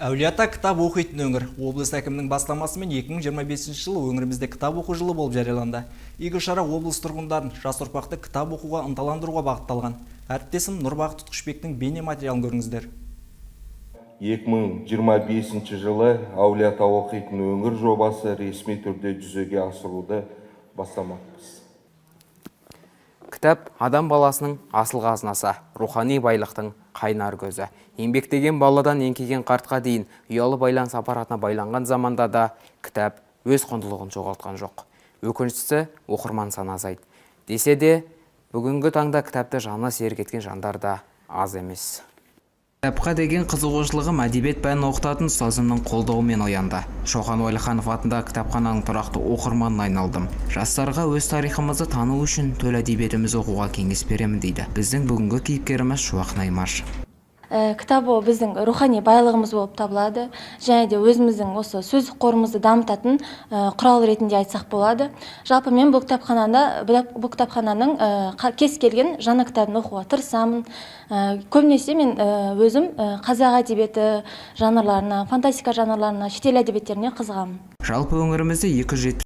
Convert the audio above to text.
Әулиеата – кітап оқитын өңір. Облыс әкімінің бастамасымен 2025 жылы өңірімізде кітап оқу жылы болып жарияланды. Игі шара облыс тұрғындарын, жас ұрпақты кітап оқуға ынталандыруға бағытталған. Әріптесім Нұрбақыт Тұтқышбектің бейне материалын көріңіздер. 2025 жылы «Әулиеата – оқитын өңір» жобасы ресми түрде жүзеге асыруды бастамақпыз. Кітап – адам баласының асыл қазынасы, рухани байлықтың қайнар көзі. Еңбектеген баладан еңкейген қартқа дейін ұялы байланыс аппаратына байланған заманда да кітап өз құндылығын жоғалтқан жоқ. Өкініштісі, оқырман саны азайды. Десе де, бүгінгі таңда кітапты жанына серік еткен жандар да аз емес. Кітапқа деген қызығушылығым әдебиет пәнін оқытатын ұстазымның қолдауымен оянды. Шоқан Уәлиханов атындағы кітапхананың тұрақты оқырманына айналдым. Жастарға өз тарихымызды тану үшін төл әдебиетімізді оқуға кеңес беремін, дейді біздің бүгінгі кейіпкеріміз Шуақ Наймаш. Кітап ол біздің рухани байлығымыз болып табылады және де өзіміздің осы сөздік қорымызды дамытатын құрал ретінде айтсақ болады. Жалпы, мен бұл кітапхананың кез келген жаңа кітабын оқуға тырысамын. Көбінесе мен өзім қазақ әдебиеті жанрларына, фантастика жанрларына, шетел әдебиеттеріне қызығамын. Жалпы, өңірімізде 270